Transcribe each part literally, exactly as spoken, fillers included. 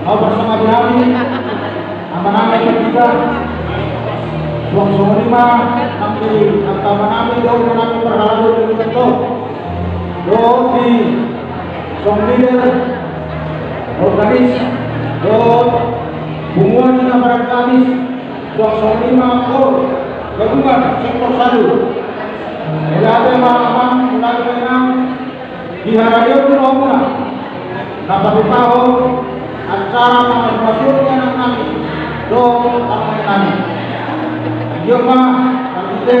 Au parsangap hami, amanami, partita. Suang songon i ma nang di angka amanami dohot inanami parhalado di huta on. Dohot di song leader, organis, dohot punguan ni na paragamis. Suang songon i ma dohot gabungan sektor salu. Mauliate ma amang, mauliate ma inang. Di haradeon ni rohamuna na patupahon acara pamasumasuon ni anaknami dohot parumaennami. Anggiat ma marhite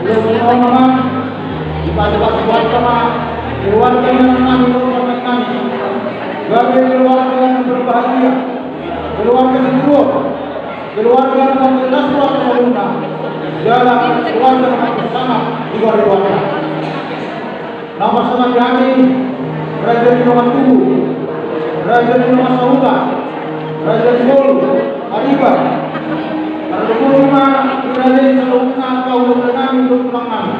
ulos ni roha ma, dipatupatupa ma keluarga ni anaknami dohot parumaennami gabe keluarga yang berbahagia, keluarga sitiruon, keluarga yang jelas buat keluarga, jala keluarga yang bersama di keluarga. Na parsangap hami, raja ni dongan tubu, raja ni dongan sahuta, raja ni ngolu, Aribar. Tarlumobi ma di raja i saluhutna angka hulahula nami dohot tulang nami.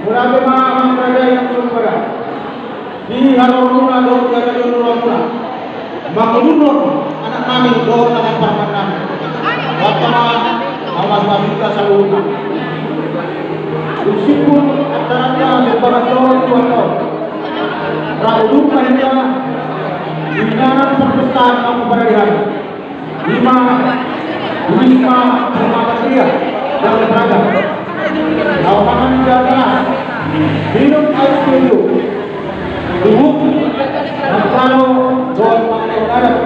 Mauliate ma amang raja i nang sumpada. Di haroromuna dohot di haradeon ni rohamuna. Mangulurhon anaknami dohot parumaennami. Boan ma pamasumasu hita saluhutna. Dung simpul acaranta sian bagas on tu atas on, rap udur ma hita di inganan parpestaan na huparade hami. Ima, Wisma Permata Jaya Galang Praja. Laho mangan di atas, minum air setuju. Tubuh, mangkalo dohot panganon adat.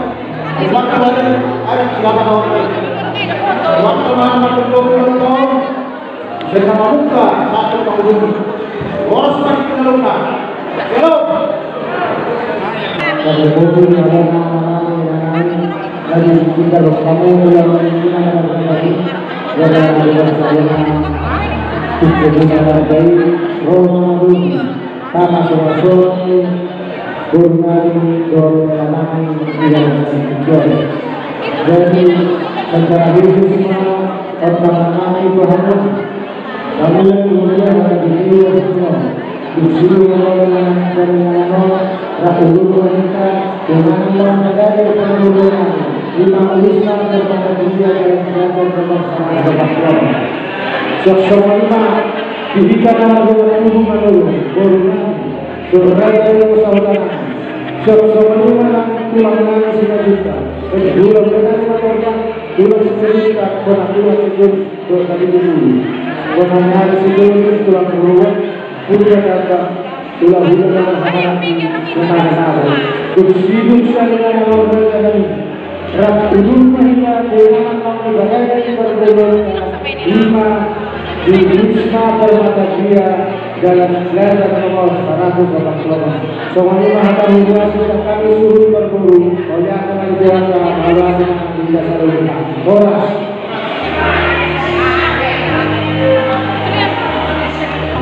Waktu adat, adat siapa tahu. Waktu mana mendukung, mendukung. Sehingga membuka satu penghubung. Boros bagi penelungkup. Shalom. Shalom. Lagi kita bertemu dalam lingkungan yang berbagi. Ya, dalam lingkungan saya. Kita bisa menghargai Roma dulu. Sama-sama sore, guru nami, guru nami, tidak bisa. Jadi, secara khusus, otak nami, Tuhan, kami yang mulia, hati kecil, semua. Di sini, orang yang dari mana, ratu dulu, wanita, dengan orang ada di perguruan, lima Islam, dan pada dia, dan pada sama-sama. Sok-sok lima, di kita, nama, guru, guru, guru, nami. Saudara yang bersaudara, sama-sama rumah dan tulang nang Simanjuntak. Jadi, tulang nang Simanjuntak, tulang Simanjuntak, tulang, tulang Simanjuntak, tulang tadi dulu. Tulang nang Simanjuntak, tulang Purworejo, tulang Purworejo, tulang Purworejo, tulang Purworejo. Terus hidup saya dengan orang dari Rap udur ma hita, dengan mau ibadah di perguruan, lima, di Wisma Permata Jaya, Jalan Gaza nomor seratus delapan puluh delapan. Songon i ma hata huhuasi kami suhut parboru, oya kami keluarga, mauliate ma di jasa dulu. Horas.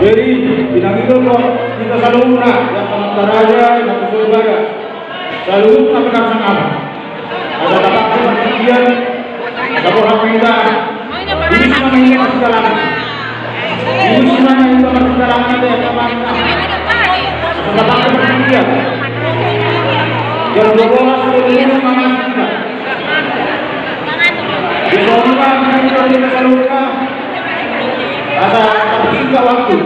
Jadi, bintang itu kok kita selalu pernah, ya, teman taraja, kita selalu pernah. Saluhutna pinarsangkapan. Asa tapakke partingkian, saboha ma hita. Ius ma hita marsidalangan. Ius ma hita marsidalangan, ate, ate, ate. Asa tapakke partingkian. Jam dua belas, dua puluh lima, masuk kita. Di sana, kita, kita saluhutna. Asa tapakke waktu.